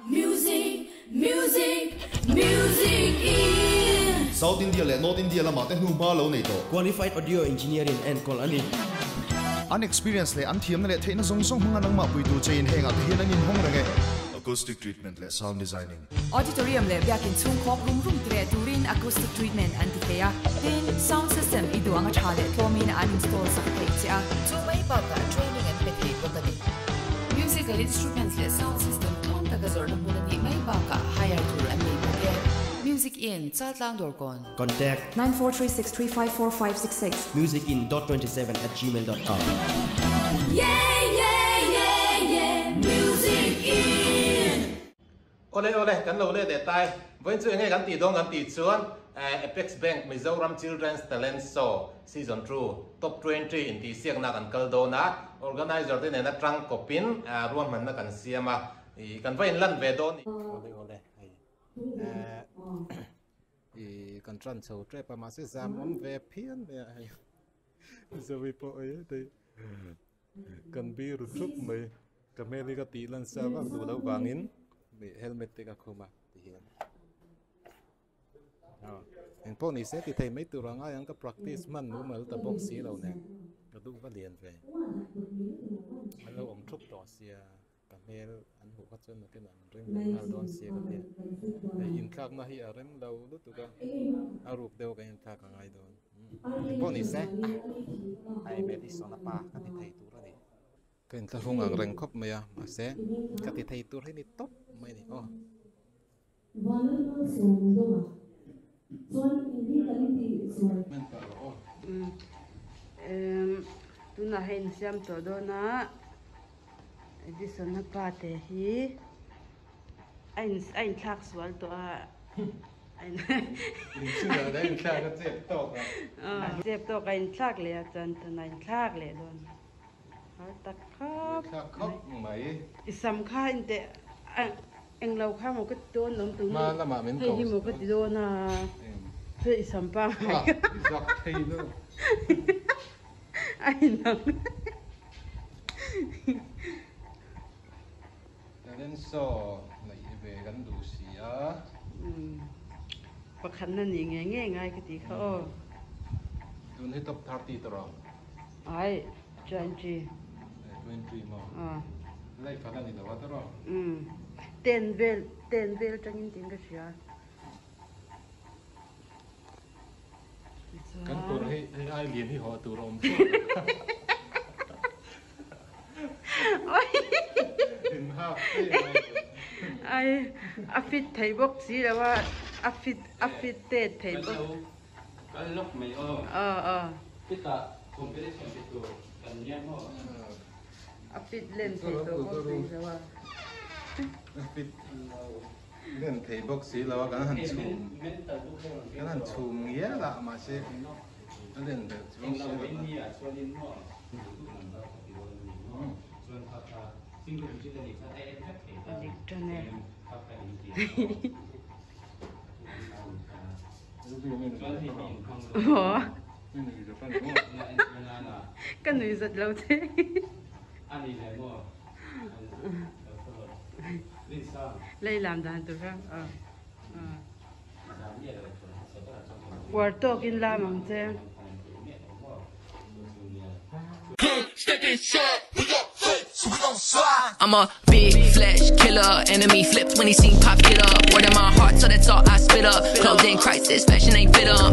Music, music, music in. South India leh North India lamah te hnu hma lo nei tawh. Qualified Audio Engineer in enkawl a ni. An experience leh an thiamna leh theihna zawng zawng hmanga nangmah puitu chein hengah te hian an inhawng reng e. Acoustic treatment leh sound designing. Auditorium leh biakin chhung khawk rum rum ti leh turin acoustic treatment an ti thei a, tin, sound system i duh anga tha leh tlawmin an install sak thei che a. Chu mai bakah training an pe thei bawk a ni. Musical instruments leh sound system tlawm taka zawrhna hmun a nih mai bakah hire tur an nei bawk e. Music Inn, Chaltlang Dawrkawn. Contact. 9436354566. Musicinn dot 27 at gmail dot com. Yeah yeah yeah yeah Music Inn. Awle awle, kan lo let leh ta e. Vawiin chu enge kan tih dawn kan tih chuan Apex Bank Mizoram Children's Talent Show Season 2 Top 20 intihsiakna kan kal dawn a, organizer te nena tang kawpin ruahmanna kan siam a, kan va inlan ve dawn. Awle awle, hei i kan tan chho tep a, mahse zam awm ve phian mai a hei. Zoe pawh ei thei. Kan biru thup mai ka hmel hi ka tih lan sa vak duh loh vangin helmet te ka khum a ti hian eng pawh ni se ti thei mai tur ang ai ang ka practice hman mumal ta bawk si lo nen ka duh va lian ve an lo awm thup tawh sia. Ka hmel an hmuh kha chuan nakin an ring leh nghal dawn sia ka tia. Hei inthlakna hi a rem lo lutuk a, a ruk deuh kan inthlak a ngai dawn. Eng pawh ni se, ai Madison a pa ka ti thei tur a ni. Ka inthlahrung ang reng khawp mai a, mahse ka ti thei tur hi ni tawp mai a ni aw. Tunah hei insiam tawh dawn a Edison a pa te hi a in a inthlak sual tawh a chep tawk a inthlak leh a chuan tunah a inthlak leh dawn har tak khawp mai i sam kha inteh Englo kha maw ka ti dawn lawm tun a hei hi maw ka ti dawn a chuan i sam pangngai kha a inang Pakhatna ni ngei ngei ngai ka ti kha aw. Ai 20. Umm ten vel ten vel atangin tiin ka hria. Kan kawr hei hei ai lian hi haw tur a awm Ai a fit thei bawk si lo a a fit a fit tet thei bawk. Kal lawk mai aw. Aw aw. Chutah competition ti tur kan nia maw? A fit len thei tawh bawk si lo a. A fit len thei bawk si lo a, kan han chhum kan han chhum ngial a mahse a len belh chuang si lo a. A dik tan e. Ka nui zat lo che. Lei lam dan tur kha. Uar tawkin lam ang che. I'm a big flesh killer Enemy flipped when he seen pop get up Word in my heart so that's all I spit up Clothing crisis fashion ain't fit up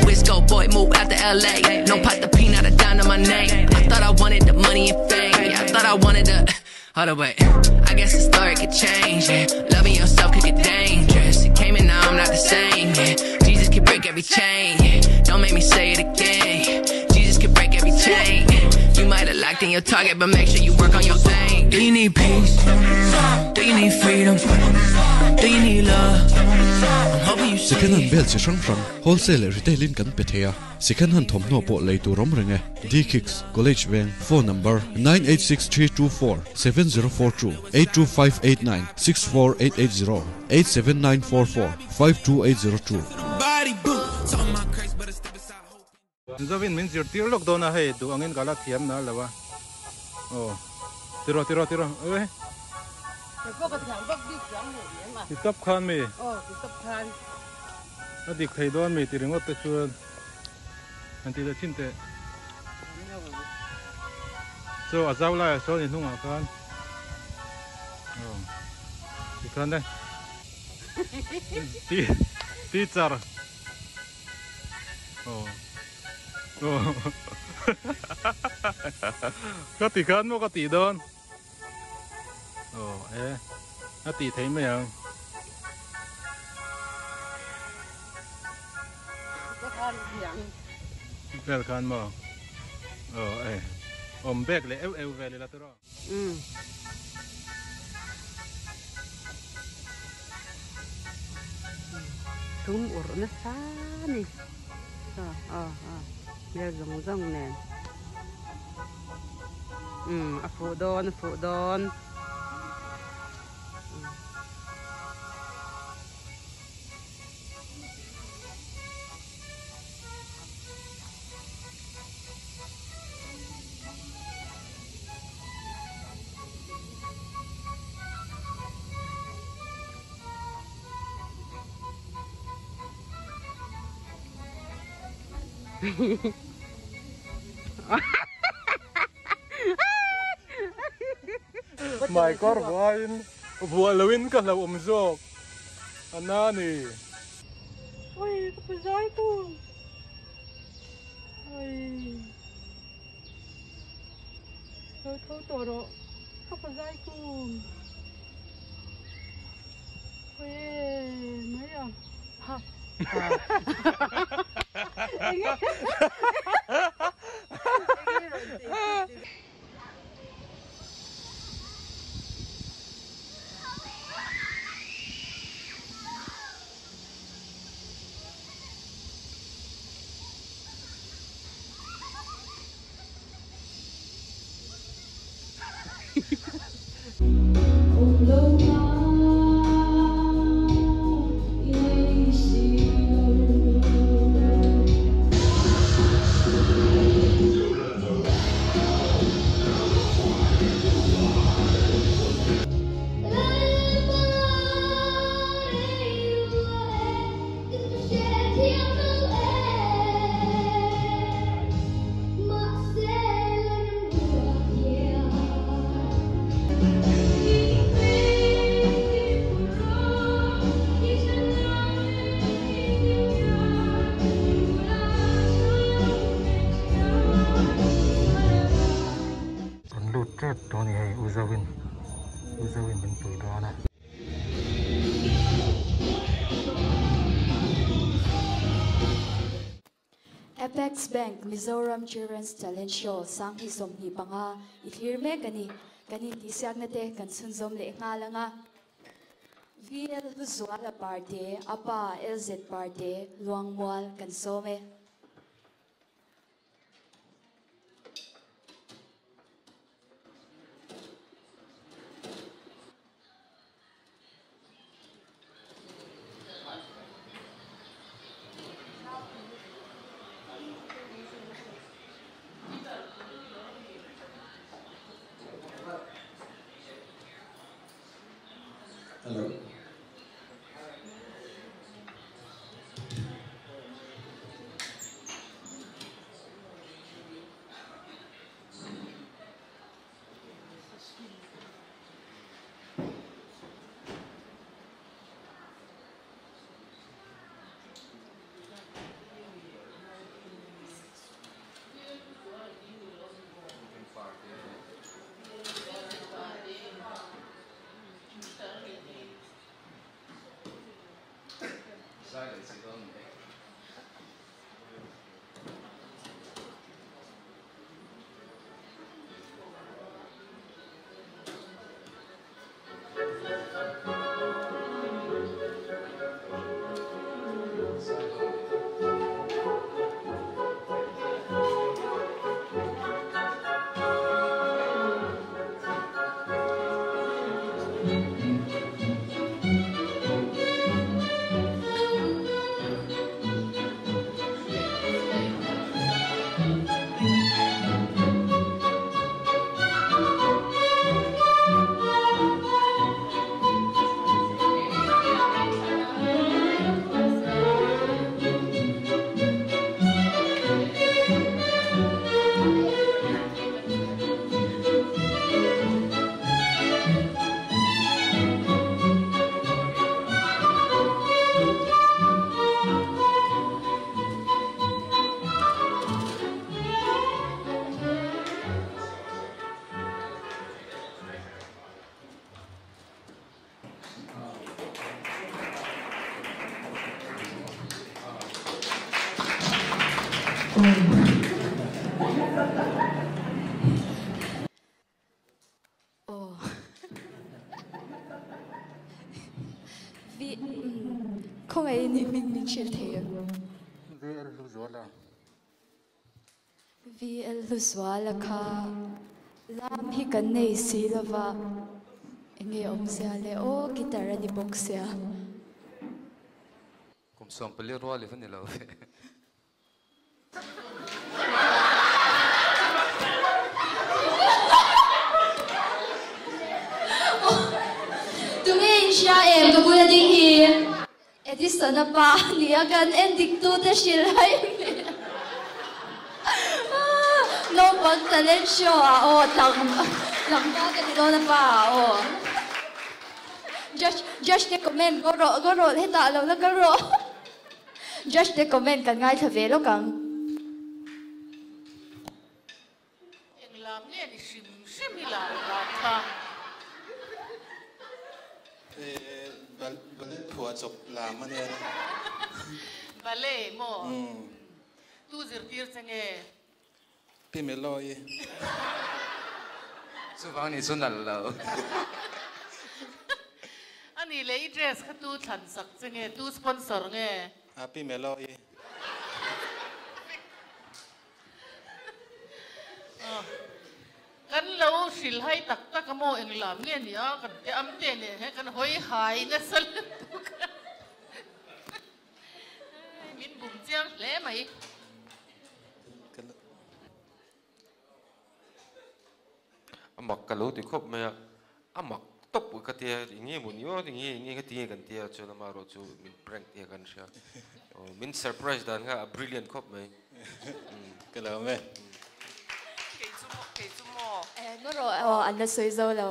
Wisco boy move out to LA No pot the peanut a dime to my name I thought I wanted the money and fame Yeah I thought I wanted the Hold up wait I guess the story could change yeah. Loving yourself could get dangerous It came and now I'm not the same yeah. Jesus can break every chain yeah. Don't make me say it again Jesus can break every chain You might have locked in your target But make sure you work on your aim Do you need peace? Do you need freedom? Do you need love? I'm hoping you see Second hand bel chi hrang hrang, wholesale leh retail in kan pe thei a, second hand thawmhnaw pawh lei tur awm reng e. D-Kicks, College Veng, phone number, 986324 7042 82589 64880 87944 52802. Zovin min zirtir lawk dawn a hei duh angin ka la thiam na lo a aw tiraw tiraw tiraw ui ti tawp khan mi a dik thei dawn mi ti ringawt te chuan han ti leh thin teh chaw a zau laiah sawn i hnungah khan aw tikhan e teacher. Ka ti khan maw ka tih dawn aw e a tih theih mai ang vel khan maw aw e awm bek leh eu eu vel ila tawh Thum urh nasa a ni. Aw aw aw hmel zawng zawng nen. Umm a fuh dawn a fuh dawn. Mai kawr vuain vuah loin ka hlauhawm zawk a na ni. Oi ka pa zai tu. Oi. Tho tho tawh rawh ka pa zai kum. Oi mai a. Ha. Enge. Enge rawn ti. Kan lut tep tawh a ni hei u Zoin u Zoin min pui dawn a. Apex Bank Mizoram Children's Talent Show 2025 i thlir mek a ni. Kan intihsiakna te kan chhunzawm leh nghal ang a. VL Hluzuala Parte, Apa LZ Parte, Luangmual kan sawm e. Hello. Aw. Vi, umm, khawngaih in i hming min hrilh thei em? VL Hluzuala. VL Hluzuala kha lam hi kan nei si lova, enge awmzia le aw, guitar a ni bawk sia. Kum 14 rual i va ni lo ve. Tunge in hria em ka bula ding hi? Edison a pa a nia kan en dik tu te hrilh hai hmel. Naupang talent show ah aw tlangval ka ni dawn a pa ah aw. Judge judge te comment go rawh go rawh hetah lo la kal rawh. Judge te comment kan ngaithla ve lawk ang. Eng lam nge ni hrim hrim hi lam lam kha. Ballet phuah chawp lam a nia. Ballet maw? Tu zirtir che nge? Pi Melo-i. Chuvang ni chu nalh lo. A nih leh i dress kha tu thlan sak che nge? Tu sponsor nge? A Pi Melo-i. Kan lo hrilhai tak tak a maw eng lam nge ni a kan te am te nen hian kan hawi hai nasa lutuk a. Min bum chiang hle mai. A mak ka lo ti khawp mai a, a mak tawp ka tia eng nge maw ni aw eng nge eng nge ti nge kan tia chuan ama erawh chu min prank tia kan hria aw min surprise dan kha a brilliant khawp mai. Ka lo awm e. Kei chu maw kei chu maw. Eng erawh aw an la sawi zo lo.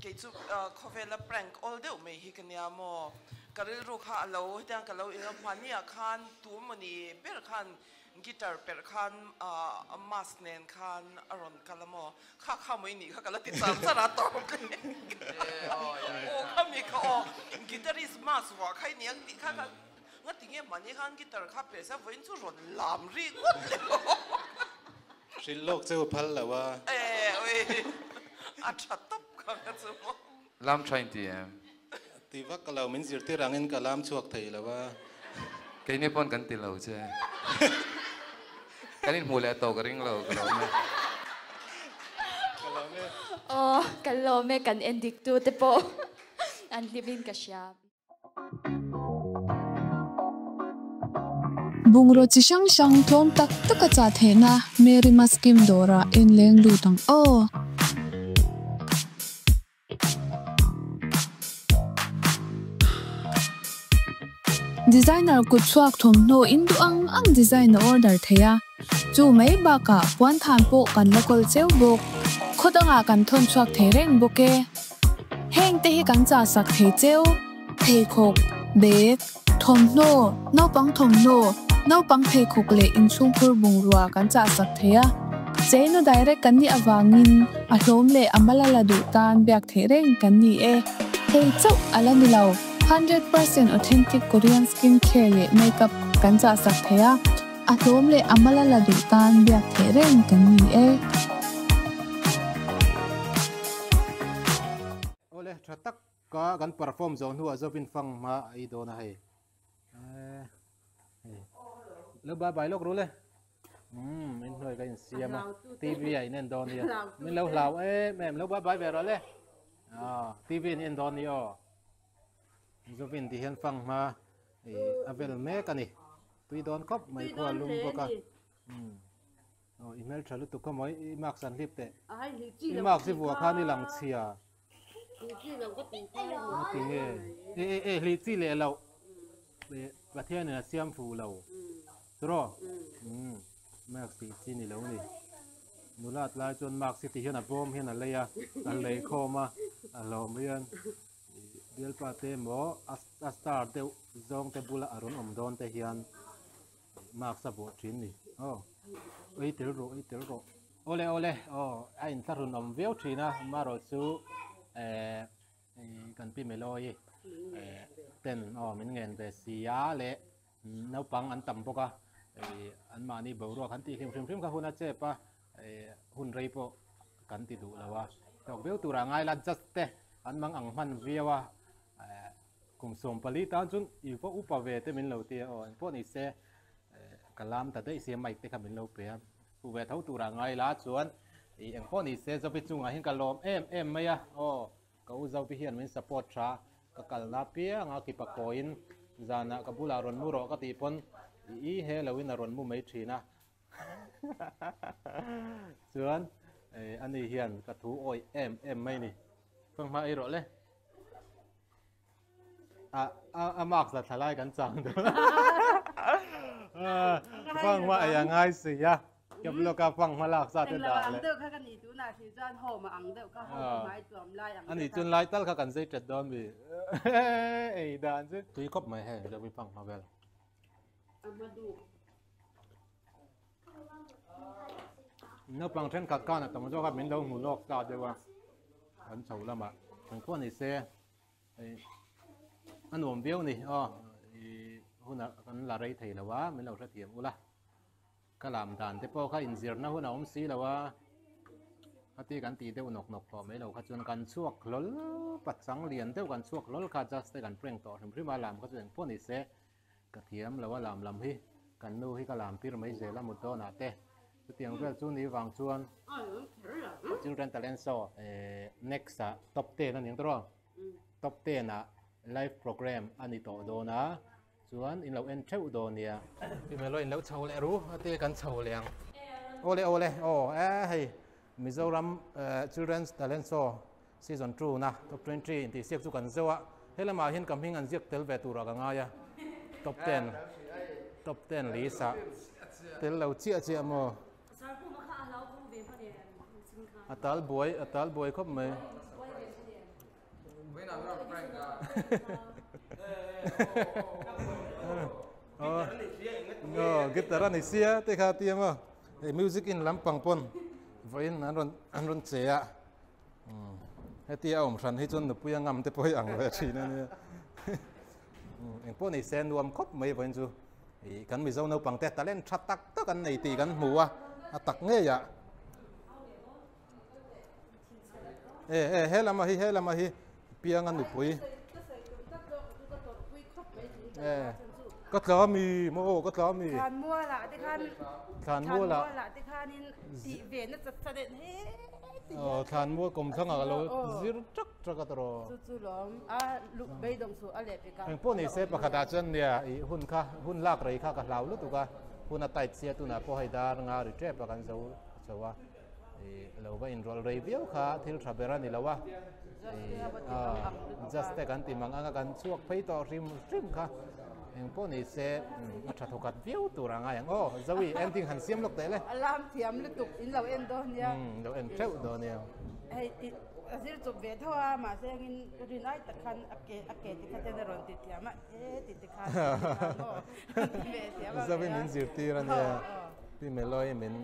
Kei chu khawvela prank awl deuh mai hi ka nia maw? Ka rilru kha a lo hetiang ka lo inawm hmania khan tu mawni ber khan guitar perh khan mask nen khan a rawn kal a maw? Kha kha maw i nih kha ka la ti char char a tawp aw kha mi kha aw guitarist mask vuah kha i ni ang tih kha ka ngati nge hmani khan guitar kha perh sia vawiin chu rawn lam rik ngawt le aw. Hrilh lawk cheu phal lo a. A tha tawp kha ka chu maw. Lam tha in ti em? Ti vak ka lo, min zirtir angin ka lam chhuak thei lo a. Keini pawn kan ti lo che. Kan inhmuh leh tawh ka ring lo, ka lawm e. Ka lawm e. Aw, kan lawm e, kan en dik tu te pawh an hlim in ka hria. Bungraw chi hrang hrang tlawm tak taka chah theihna Mary Maskim dawrah en leng lut ang aw. Designer kut chhuak thawmhnaw in duh ang ang design a order thei a, chu mai bakah puan than pawh kan la kawl cheu bawk. Khaw dangah kan thawn chhuak thei reng bawk e. Heng te hi kan chah sak thei cheu, pheikhawk, bag, thawmhnaw, naupang thawmhnaw, naupang pheikhawk leh inchhungkhur bungrua kan chah sak thei a. Cheina direct kan nih avangin a hlawm leh a mal a la duh tan biak theih reng kan ni e. Hei chauh a la ni lo, 100% authentic Korean skin care leh makeup kan chah sak thei a, a hlawm leh a mal a la duh tan biak theih reng kan ni e. Awle tha tak ka kan perform zawh hnuah Zovin fang hma a ei dawn a hei. Lo bye bye lawk ru le. Um in hnuai ka insiam a TV a in en dawn nia. Min lo hlau em em lo bye bye ve rawh le. Ah TV in en dawn ni aw. Zovin ti hian fang hma a vel mek a ni. Tui dawn khawp mai khua lum bawk a. Um. Aw i hmel tha lutuk kha maw i marks an hlip teh. I marks i vuah khan i lang chhia. Ti nge e e e hlih chi leh loh. Pathian in a siam fu lo. Tro. Um marks tih chi ni lo ni. Nulat lai chuan marks hi ti hian a bawm hian a lei a, a lei khawm a, a hlawm hian bialpa te maw a star deuh zawng te bula a rawn awm dawn te hian Marks a vuah thin ni. Aw. Ei tel rawh, ei tel rawh. Awle awle, aw a inthlahrun awm viau thin a, marawh chu eh kan pi Meloi eh ten aw min ngen ve si a leh naupang an tam bawk a. An mahni boruak han tih hlim hrim hrim kha hun a chep a, hun rei pawh kan ti duh lo a. Tawk viau turah ngai la just te an mang ang hman viau a, kum 14 tan chuan i va upa ve te min lo ti a, aw engpawh ni se ka lam ta daih sia mic te kha min lo pe a, pu ve tho turah ngai la chuan i engpawh ni se Zopi chungah hian ka lawm em em mai a, aw Ka u Zopi hian min support tha, ka kalna apiang a kipa kawiin zanah ka bulah rawn mu rawh ka tih pawn i i he loin a rawn mu mai thin a. Chuan ani hian ka thu awih em em mai ni. Fanghma ei rawh le. A a marks la thla lai kan chang dawn. Fanghma ei a ngai si a. Ka blog a fanghma lak zat te dah leh. Deuh kha ka ni tunah hrih chuan home a ang deuh kha home hmai tuam lai ang. Ani chun lai tal kha kan zei tet dawn mi. Ei dan chu. Tui khawp mai hei Zovi fanghma vel. A hma duh. Naupang thenkhat khan a tam zawk a min lo hmu lawk ta deuh a. Kan chho lamah engpawh ni se. A nuam viau ni aw i hunah kan la rei thei lo a min lo hrethiam ula. Ka lam dan te pawh kha inzirna hun a awm si lo a, khati kan tih deuh nawk nawk tawh mai lo kha chuan kan chhuak hlawl pachang lian deuh kan chhuak hlawl kha just te kan prank tawh hrim hrim a lam kha chu engpawh ni se ka thiam lo a lam lam hi kan nu hi ka lam tir mai zel a mut dawnah te chutiang vel chu ni vang chuan Children Talent Show next ah top 10 a ni ang tawh top 10 ah live program a ni tawh dawn a. Chuan in lo en theuh dawn nia. Pi Melo in lo chho leh ru a ti kan chho leh ang. Awle awle aw e hei Mizoram Children's Talent Show Season 2 na Top 20 intih siak chu kan zeuh a. He lamah hian ka hming an ziak tel ve turah ka ngai a. Top 10 Top 10 list ah tel lo chiah chiah maw. A tal buai a tal buai khawp mai. Guitar a ni sia te kha tia maw hei music in lampang pawn vawiin an rawn an rawn che a hetia a awm hran hi chuan nupui a ngam te pawh hi ang ve thin a nia engpawh ni se nuam khawp mai vawiin chu ih kan Mizo naupang te talent tha tak tak an nei tih kan hmu a a tak ngei ah. E e he lama hi he lama hi pianga nupui e ka tla mi mo ka tla mi thlan muala te khan thlan muala te khan in ti ve na chat chat he oh thlan mual kom thanga lo zir tak tak a tro chu chu lom a lu beidong su a le pe ka eng pawh ni se pakhat ah chuan nia i hun kha hun lak rei kha ka hlau lutuk a hun a tight sia tunah pawh hei dar nga ri tep a kan zo zo a lo va inrawlh rei viau kha thil tha ber a ni lo a just te kan ti mang anga kan chhuak phei tawh hrim hrim kha engpawh ni se a tha thawkhat viau tur a ngai ang aw Zoe ending han siam lawk teh le a lam thiam lutuk in lo en dawn nia lo en theuh dawn nia hei a zir chawp ve tho a mahse engin rin ai tak khan a ke a ke ti kha ten a rawn ti thiam a e ti ti khan Zoe min zirtir a nia Pi Meloi min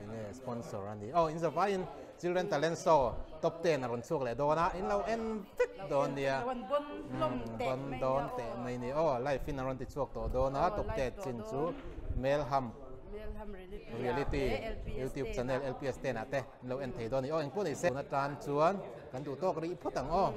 enge sponsor a ni. Aw in zavaiin Children Talent Show top 10 a rawn chhuak leh dawn a, in lo en vek dawn nia. Bon dawn teh mai ni. Aw live in a rawn ti chhuak tawh dawn a, top 10 chin chu Melham Reality YouTube channel LPS 10 ah te in lo en thei dawn a ni. Aw engpawh ni se tun atan chuan kan duh tawk rih phawt ang aw.